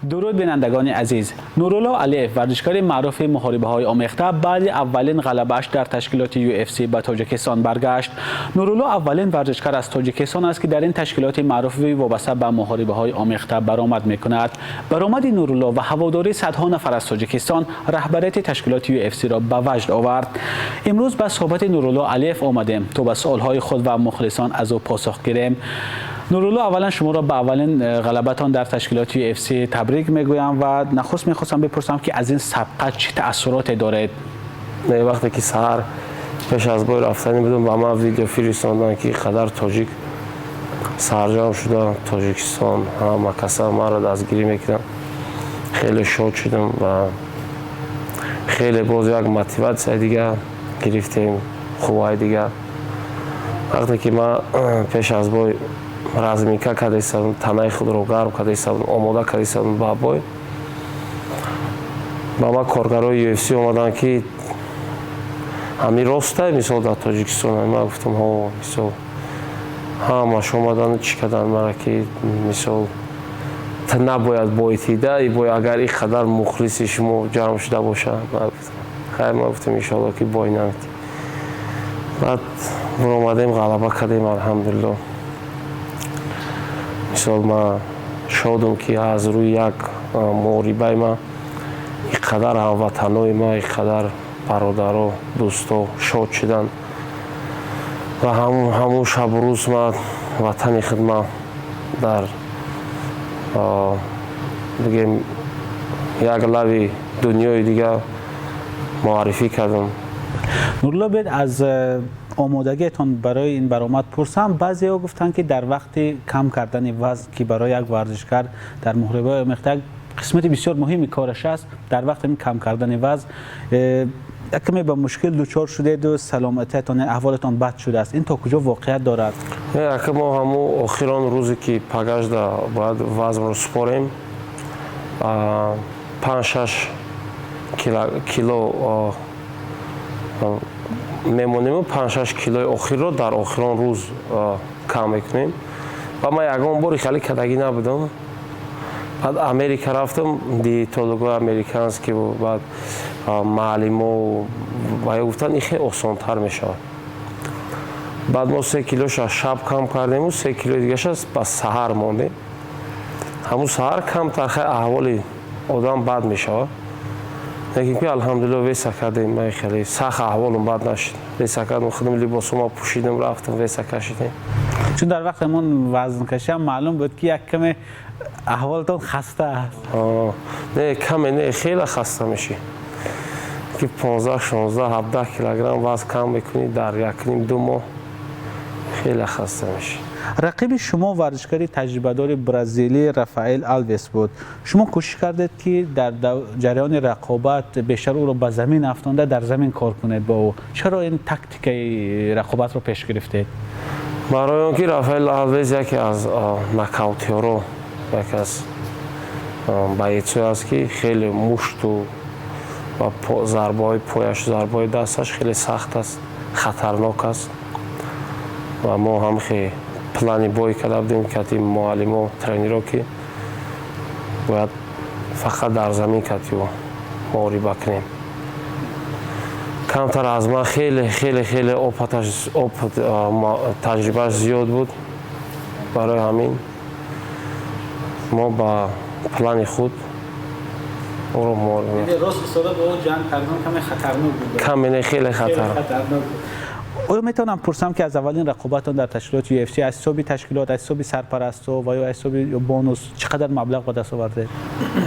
Дуруд, бинандагони азиз. Нурулло Алиев, варзишгари маъруфи муҳорибаҳои омехта, баъди аввалин ғалабааш дар ташкилоти UFC ба Тоҷикистон баргашт. Нурулло аввалин варзишгар аз Тоҷикистон аст, ки дар ин ташкилоти маъруфи вобаста ба муҳорибаҳои омехта баромад мекунад. Баромади Нурулло ва ҳаводории садҳо нафар аз Тоҷикистон раҳбарияти ташкилоти UFC-ро ба ваҷд овард. Имрӯз ба суҳбати Нурулло Алиев омадем, то ба суолҳои худ ва мухлисон аз ӯ посух гирем. Нурулло, аввалан шуморо ба аввалин ғалабатон дар ташкилоти UFC табрик мегӯям ва нахуст мехостам бипурсам, ки аз ин сабқат чӣ таассуроте доред? Не, вақте ки саҳар пеш аз бой рафтанӣ будам, ба ман видео фиристонданд, ки қадар тоҷик сарҷамъ шуда, Тоҷикистон ҳама каса маро дастгирӣ мекунанд, хеле шод шудам ва хеле боз як мотиватсияи дигар гирифтем, қувваи дигар. Вақте ки ман пеш аз бой разминка карда истодам, танаи худро гарм карда истодам, омода карда истодам ба бой, ба ман коргарои UFC омаданд, ки ҳамин ростай, мисол, дар Тоҷикистон. Ман гуфтам: «Ҳо». Мисол, ҳамаш омаданд, чӣ карданд мара, ки мисол, ту набояд бой тида и бой, агар ин қадар мухлиси шумо ҷамъ шуда бошад. Ман гуфтам: «Хайр». Ман гуфтам: «Иншоалло, ки бой наметӣ». Баъд буромадем, ғалаба кардем, алҳамдулилло. Мисол, ман шодам, ки аз рӯи як муҳорибаи ман ин қадар ҳамватанои ман, ин қадар бародаро, дӯсто шод шуданд ва ҳамун шабу рӯз ман ватани худ ман дар, бигем, як лави дунёи дигар муаррифӣ кардам. Нурулло, биёед аз омодагиатон барои ин баромад пурсам. Баъзеҳо гуфтанд, ки дар вақти кам кардани вазн, ки барои як варзишгар дар муҳорибаҳои омехта як қисмати бисёр муҳими кораш аст, дар вақти кам кардани вазн як каме ба мушкил дучор шудеду саломатиятон, аҳволатон бад шудааст. Ин то куҷо воқеият дорад? Ака, мо ҳамун охирон рӯзе, ки пагажда бояд вазнро супорем, 5-6 кило мемонему 5-6 килои охирро дар охирон рӯз кам мекунем. Ва ман ягон бори хеле кадагӣ набудам. Баъд Америка рафтам, диетологои американский, баъд маълимо ва гуфтанд, ин хеле осонтар мешавад. Баъд мо 3 килоша шаб кам кардему 3 килои дигаша ба саҳар мондем. Ҳамун саҳар камтар хай аҳволи одам бад мешавад, лекин ки алҳамдулилло, веса кардем, ман хеле сахт аҳволам бад нашуд. Веса кардам, худам либосома пӯшидам, рафтам, веса кашидем. Чун дар вақти ҳамон вазнкашиам маълум буд, ки як каме аҳволатон хаста аст. Не, каме не, хеле хаста мешӣ, ки 15, 16, 17 килограмм вазн кам мекунӣ дар якним 2 моҳ, хеле хаста мешӣ. Рақиби шумо варзишгари таҷрибадори бразилӣ Рафаэл Алвес буд. Шумо кӯшиш кардед, ки дар ҷараёни рақобат бештар ӯро ба замин афтонда, дар замин кор кунед бо ӯ. Чаро ин тактикаи рақобатро пеш гирифтед? Барои он ки Рафаэл Алвес яке аз нокаутёро, яке аз боецое аст, ки хеле мушту ва зарбаҳои пояш, зарбаҳои дасташ хеле сахт аст, хатарнок аст. Ва мо ҳам хеле плани бой карда будем кати муаллимо, тренеро, ки бояд фақат дар замин кати ӯ муҳориба кунем. Камтар аз ман хеле, хеле, хеле опыташ, опыт, таҷрибааш зиёд буд. Барои ҳамин мо ба плани худ ӯро рост истода бо ӯ ҷанг кардан каме хатарнок буд. Каме не, хеле хатар. Хатарнок буд. Оё метавонам пурсам, ки аз аввалин рақобатон дар ташкилоти UFC аз ҳисоби ташкилот, аз ҳисоби сарпарастҳо ва ё аз ҳисоби бонус чӣ қадар маблағ ба даст овардед?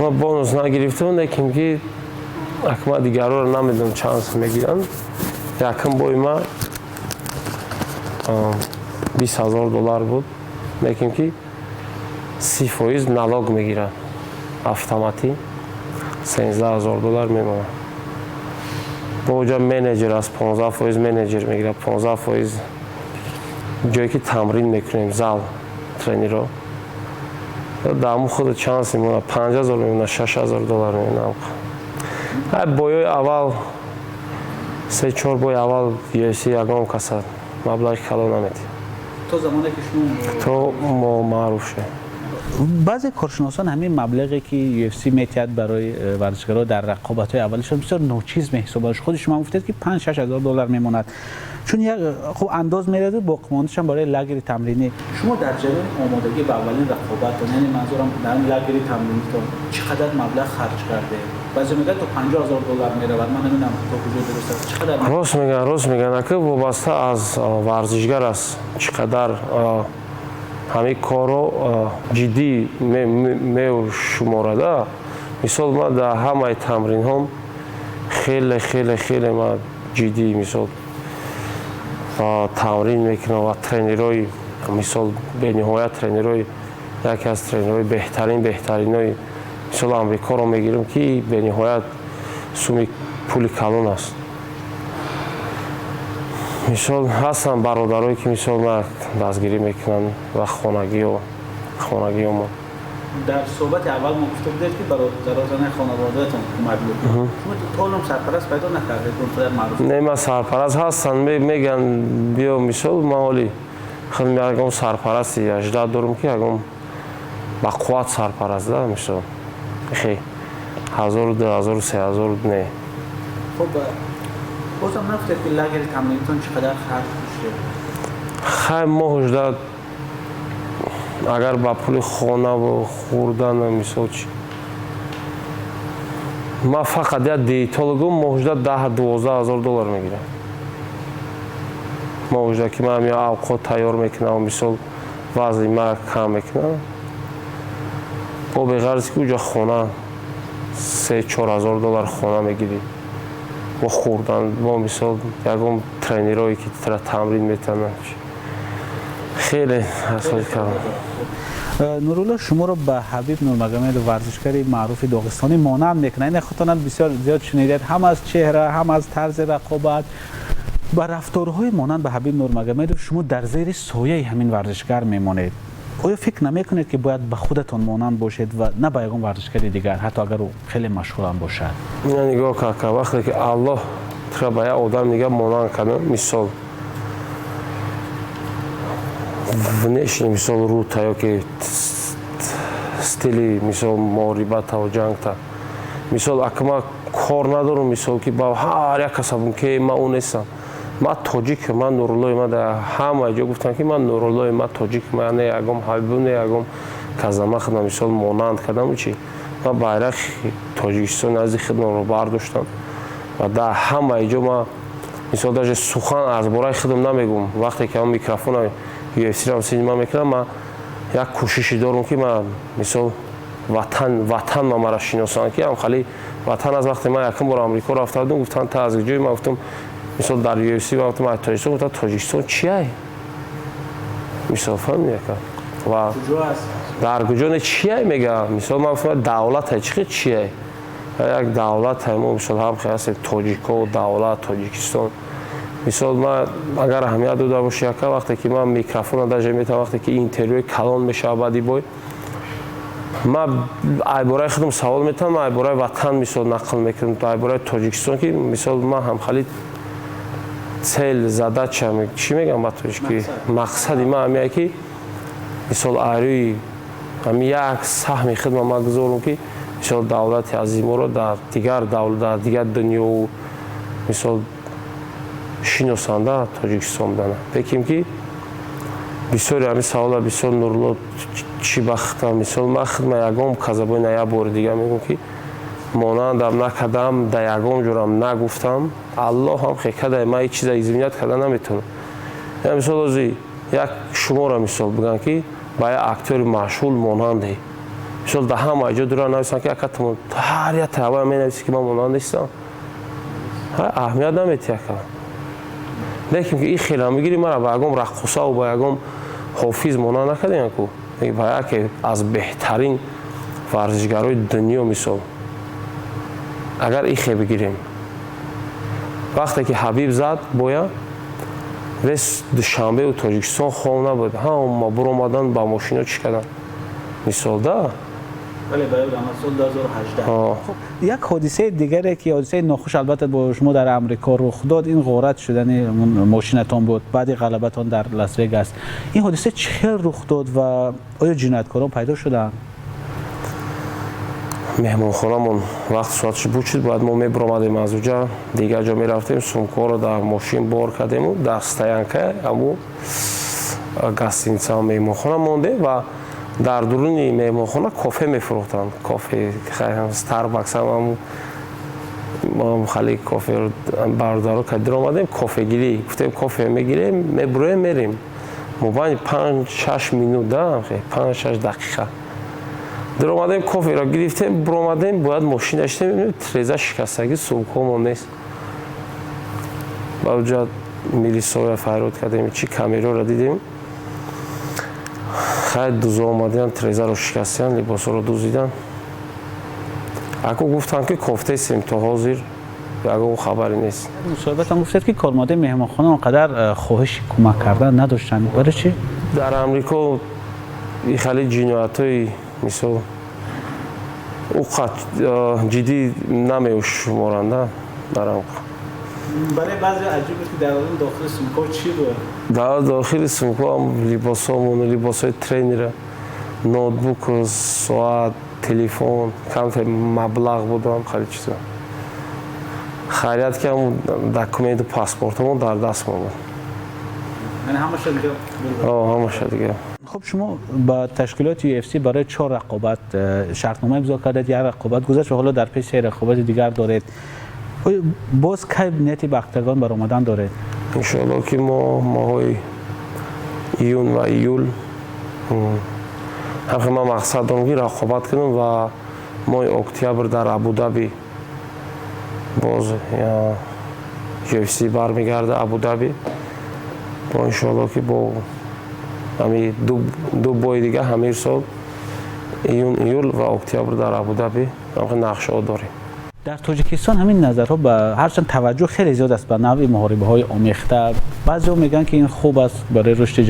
Ма бонус нагирифтам, лекин ки акма дигарҳоро намедонам чанд сум мегиранд. Якум бои ма 20 000 доллар буд, лекин ки 30% налог мегирад, автоматӣ 13 000 доллар мемонад. Бо оҷа менеҷер аст, 15% менеҷер мегирад, 15% ҷое ки тамрин мекунем, зал, тренеро. Дар худ чанд мемонад? 5000 мемонад, 6000 доллар мемонад. Боёи аввал, се чор бои аввал UFC ягон каса маблағи калон наметиҳад. То замоне ки шумо То мо маъруф шудем. Баъзе коршиносон ҳамин маблағе ки UFC метиҳад барои варзишгарон дар рақобатҳои аввалишон бисёр ночиз меҳисобанд. Худи шумо гуфтед, ки 5-6 ҳазор доллар мемонад, чун як хуб андоз меравад, боқимондаашам барои лагери тамринӣ. Шумо дар ҷараёни омодагӣ ба аввалин рақобатон, яъне манзурам дар лагери тамринитон, чӣ қадар маблағ харҷ кардед? Баъзе мегӯяд, то 50 000 доллар меравад. Ман намедонам, то куҷо дуруст аст. Чӣ қадар? Рост мегӯян, рост мегӯян, ака. Вобаста аз варзишгар аст, чӣ қадар ҳамин корро ҷиддӣ мешуморада. Мисол, ман дар ҳамаи тамринҳом хеле, хеле, хеле ман ҷиддӣ, мисол, тамрин мекунам ва тренерои, мисол, бениҳоят тренерои, яке аз тренерои беҳтарин, беҳтаринои, мисол, Амрикоро мегирем, ки бениҳоят суми пули калон аст. Мисол, ҳастанд бародарое, ки, мисол, ма дастгирӣ мекунанд ва хонагиёмо. Дар суҳбати аввал мо гуфта будед, ки бародаротони хонаводаатон кӯмак мекунанд. Шумо то ҳолам сарпараст пайдо накардед, он маъруф? Не, ман сарпараст ҳастанд, мегӯянд, биё. Мисол, ман ҳоли худам ягон сарпарасти аждад дорам, ки ягон ба қувват сарпараст да, мисол, хе ҳазору ду ҳазору се ҳазор не. Хуб, бозам нагуфтед, ки лагери тамринитон чӣ қадар харҷ шуд? Хай, моҳ агар ба пули хонаву хӯрдану, мисол, чи, ман фақат як диетологум моҳжда 10-12 ҳазор доллар мегирам моҳжда, ки ман я авқот тайёр мекунам, мисол, вазни ма кам мекунам. Бо беғарз ки уҷа хона 3-4 ҳазор доллар хона мегирӣ, бо хӯрдан, бо, мисол, ягон тренерое, ки тра тамрин метананд, хеле асои калон. Нурулло, шуморо ба Ҳабиб Нурмагомедов, варзишгари маъруфи доғистонӣ, монанд мекунад. Ин худтонам бисёр зиёд шунидед, ҳам аз чеҳра, ҳам аз тарзи рақобат, ба рафторҳои монанд ба Ҳабиб Нурмагомедов. Шумо дар зери сояи ҳамин варзишгар мемонед. Оё фикр намекунед, ки бояд ба худатон монанд бошед ва на ба ягон варзишгари дигар, ҳатто агар ӯ хеле машҳурам бошад? Ина нигоҳ, кака, вақте ки Аллоҳ тура ба як одам дига монанд кардам, мисол, внешне, мисол, рута ё ки стили, мисол, муҳорибатаву ҷангта, мисол, ака, ман кор надорам, мисол, ки ба ҳар як каса бум, ки ман ӯ нестам. Ман тоҷик, ман Нуруллои. Ман дар ҳама ҷо гуфтам, ки ман Нуруллои, ман тоҷик. Ман не ягом Ҳабибу, не ягом каза. Ман худам, мисол, монанд кардаму чи, ман байрақи Тоҷикистон назди худамро бардоштам ва дар ҳамаи ҷо ман, мисол, даже сухан аз бораи худам намегӯм. Вақте ки ҳам микрофона UFC-ро синима мекунам, ман як кӯшише дорам, ки ман, мисол, ватан, ватан ма мара шиносанд, ки ҳам хали ватан. Аз вақте ман якум бор Амрико рафта будам, гуфтанд, та аз ҷои? Ман гуфтам, мисол, дар UFC, ман гуфтам, аз Тоҷикистон. Гуфтанд, Тоҷикистон чиай? Мисол, фаҳмидӣ, ака? Ва дар куҷо не, чиай мега. Мисол, ман гуфтам, давлатай. Чӣ чиай? Як давлатай. Мо, мисол, ҳам ҳастем тоҷико, давлат Тоҷикистон. Мисол, ман агар аҳамият дода бошӣ, ака, вақте ки ман микрофона даже метавам, вақте ки интервюи калон мешавад баъди бой, ман айбораи худам савол метавам, ман айбораи ватан, мисол, нақл мекунам, айбораи Тоҷикистон, ки, мисол, ман ҳамхали цель, задача, чӣ мегӯям ба тоҷикӣ, мақсади ман ҳамияе, ки, мисол, айрӯи ҳами як саҳми худма ман гузорам, ки, мисол, давлати азиморо дар дигар давлат, дар дигар дунёу, мисол, шиносанда Тоҷикистон будана. Лекин ки бисёри ҳамин савола бисёр, Нурулло, чӣ бахта? Мисол, ман худма ягон казабои на, як бори дига мегӯм, ки монандам накардам, да ягон ҷурам нагуфтам. Аллоҳ ҳам хекадай, ман ҳеҷ чиза изменять карда наметавонам. Я, мисол, ози як шуморо, мисол, бигӯям, ки ба як актёри машҳур монанде, мисол, да ҳама ҷо дура нависанд, ки ака, ҳар як тавая менависӣ, ки ман монанд нестам, аҳамият наметиҳ, ака. Лекин ки ин хела мегирӣ, мара ба ягон раққосаву ба ягон ҳофиз монанд накардем ку, ба яке аз беҳтарин варзишгарои дунё. Мисол, агар ихе бигирем, вақте ки Ҳабиб зад боя, вес Душанбеу Тоҷикистон хом набуд, ҳама буромадан, ба мошино чӣ карданд, мисол, да. Бале, ба ёдам аст, соли 2018. Хуб, як ҳодисаи дигаре, ки ҳодисаи нохуш албатта бо шумо дар Амрико рух дод, ин ғорат шудани мошинатон буд баъди ғалабатон дар Лас Вегас. Ин ҳодиса чӣ хел рух дод ва оё ҷинояткорон пайдо шуданд? Меҳмонхонамон вақт соатш буд шуд, бояд мо мебиромадем аз уҷа, дигар ҷо мерафтем. Сумкаҳоро дар мошин бор кардему дар стоянка аму гостиница меҳмонхона мондем ва дар дуруни меҳмонхона кофе мефурӯхтанд, кофе Старбакс ам хали кофе. Бародаро ка диромадем, кофегирӣ гуфтем, кофе мегирем, мебуроем, мерем. Мобайни 5-6 минут да, 5-6 дақиқа диромадем, коферо гирифтем, буромадем, бояд мошина шитем, треза шикастагӣ, сумкаҳомон нест. Ба уҷа милисоя фарёд кардем, чӣ камераро дидем. Хай, дузо омадиан, трезаро шикастиян, либосҳоро дузидан. Аку гуфтанд, ки кофтесем, то ҳозир ягон хабаре нест. Мусоҳибатон гуфтед, ки кормандаи меҳмонхона он қадар хоҳиши кӯмак кардан надоштанд. Барои чӣ? Дар Амрико хеле ҷиноятҳои, мисол, ӯ қад ҷиддӣ намешуморанда дар Амрико. Барои баъзе аҷиб буд, ки дар дохили сумкаҳо чӣ буд. Дар дохили сумкаҳо либосҳомон, либосҳои тренера, ноутбук, соат, телефон, камтар маблағ будам, хеле чизо. Хайрият, ки ҳамун документу паспортамон дар дастмон буд. Ҳамаша дига. Хуб, шумо ба ташкилоти UFC барои чор рақобат шартнома имзо кардед. Як рақобат гузашт ва ҳоло дар пеши се рақобати дигар доред. Боз кай нияти ба октагон баромадан доред? Иншоалло, ки мо моҳои июн ва июл ҳамхел ман мақсад дорам, ки рақобат кунам ва моҳи октябр дар Абудаби боз UFC бармегарда Абудаби. Бо иншоалло, ки бо ҳами ду бои дига ҳамир сол, июн, июл ва октябр дар Абудаби ҳамхел нақшаҳо дорем. Дар Тоҷикистон ҳамин назарҳо ба ҳарчанд таваҷҷӯҳ хеле зиёд аст ба навъи муҳорибаҳои омехта. Баъзеҳо мегӯянд, ки ин хуб аст барои рушди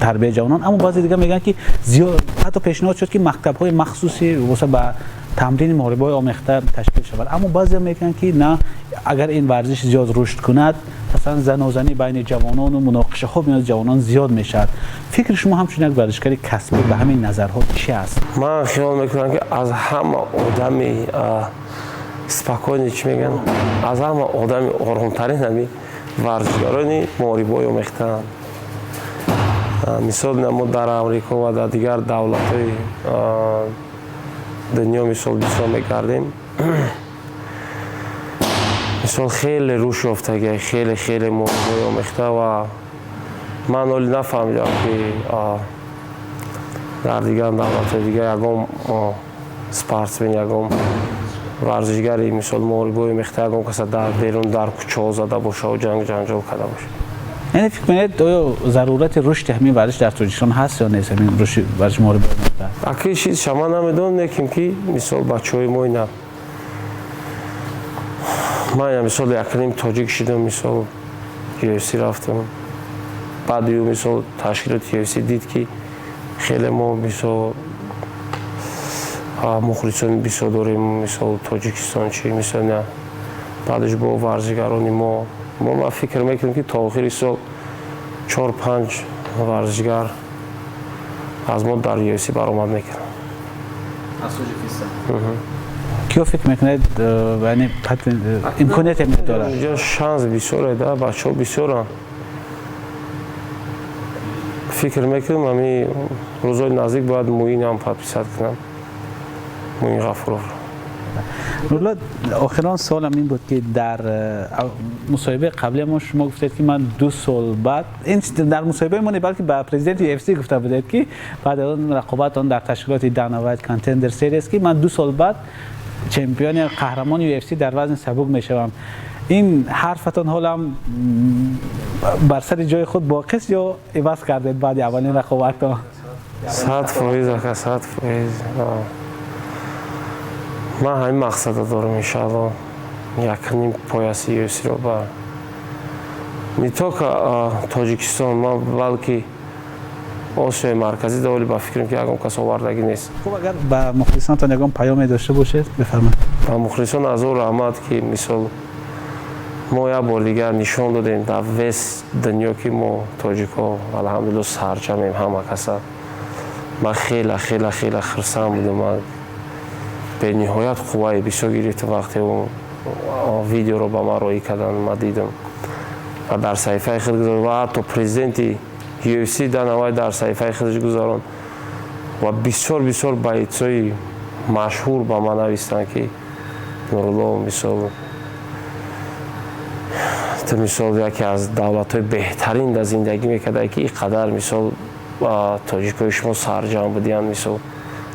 тарбияи ҷавонон, аммо баъзе дигар мегӯянд, ки зиёд, ҳатто пешниҳод шуд, ки мактабҳои махсуси воса ба тамрини муҳорибаҳои омехта ташкил шавад. Аммо баъзеҳо мегӯянд, ки на, агар ин варзиш зиёд рушд кунад, масалан, занозанӣ байни ҷавонону муноқишаҳо миёни ҷавонон зиёд мешавад. Фикри шумо ҳамчун як варзишгари касбӣ ба ҳамин назарҳо чӣ аст? Ман хиёл мекунам, ки аз ҳама одами спокойный, чӣ мегӯянд, аз ҳама одами оромтарин ҳами варзишгарони муҳорибаҳои омехтаанд. Мисол, мо дар Амрико ва дар дигар давлатҳои дунё, мисол, бисёр мекардем. Мисол, хеле рушд ёфтагия, хеле, хеле муҳорибаҳои омехта ва ман ҳоли нафаҳмидам, ки дар дигар давлатҳои дигар ягон спортсмен, ягон варзишгари, мисол, муҳорибаҳои омехта ягон каса дар берун, дар кӯчаҳо зада бошаву ҷанг ҷанҷол карда бошад. Яъне фикр мекунед, оё зарурати рушди ҳамин варзиш дар Тоҷикистон ҳаст ё нест, ҳамин рушди варзиши муҳорибаҳои омехта? Аки чизша ман намедонам, неким ки, мисол, бачаҳои мо ина, ман ина, мисол, якним тоҷик шидам, мисол, UFC рафтам. Баъди ӯ, мисол, ташкилоти UFC дид, ки хеле мо, мисол, мухлисони бисёр дорем, мисол, Тоҷикистон чи, мисол, на баъдаш бо варзишгарони мо, ман фикр мекунам, ки то охири сол чор панҷ варзишгар аз мо дар UFC баромад мекунанд. Аз Тоҷикистон киё фикр мекунед, яъне имконияте дорад? Инҷо шанс бисёре да, бачаҳо бисёранд. Фикр мекунам, ҳами рӯзои наздик бояд Муинам подписать кунам, Муин Ғафуров. Нурулло, охирон суолам ин буд, ки дар мусоҳибаи қаблии мо шумо гуфтед, ки ман 2 сол баъд, ин дар мусоҳибаи мо не, балки ба президенти UFC гуфта будед, ки баъд аз он рақобат он дар ташкилоти Дана Вайт Contender Series, ки ман 2 сол баъд чемпиони, қаҳрамони UFC дар вазни сабук мешавам. Ин ҳарфатон ҳолам бар сари ҷои худ боқист ё иваз кардед баъди аввалин рақобатон? 100%, ака, 100%. Ман ҳамин мақсада дорам, иншаалло, якним пояси UFC-ро ба не только Тоҷикистон, ман балки Осиёи Марказӣ доволи, ба фикрам, ки ягон кас овардагӣ нест. Хуб, агар ба мухлисонтон ягон паёме дошта бошед, бифармоед. Ба мухлисон азор раҳмат, ки мисол мо як бор дигар нишон додем дар весь дунё, ки мо, тоҷикҳо, алҳамдулилло, сарҷамем ҳама каса. Ман хеле, хеле, хеле хурсанд будам, ман бениҳоят қувваи бисёр гирифтам, вақте видеоро ба ман роҳӣ карданд, ман дидам ва дар саҳифаи худ гузорд ва ҳатто президенти UFC Дана Вайт дар саҳифаи худаш гузаронд ва бисёр, бисёр бойцои машҳур ба ман навистанд, ки Нурулло, мисол, ту, мисол, яке аз давлатҳои беҳтарин дар зиндагӣ мекарда, ки ин қадар, мисол, тоҷикои шумо сарҷамъ будиянд. Мисол,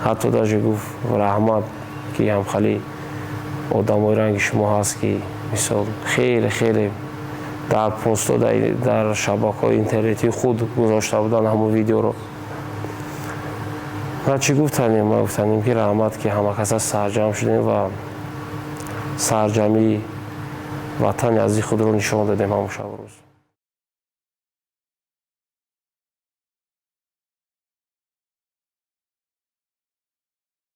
ҳатто даже гуфт: «Раҳмат, ки ҳамхали одамои ранги шумо ҳаст», ки мисол хеле, хеле дар постҳо, дар шабакаҳои интернетии худ гузошта буданд ҳамон видеоро. Ма чӣ гуфтанем? Ма гуфтанем, ки раҳмат, ки ҳама каса сарҷамъ шудем ва сарҷамъии ватани азизи худро нишон додем ҳамон шабу рӯз.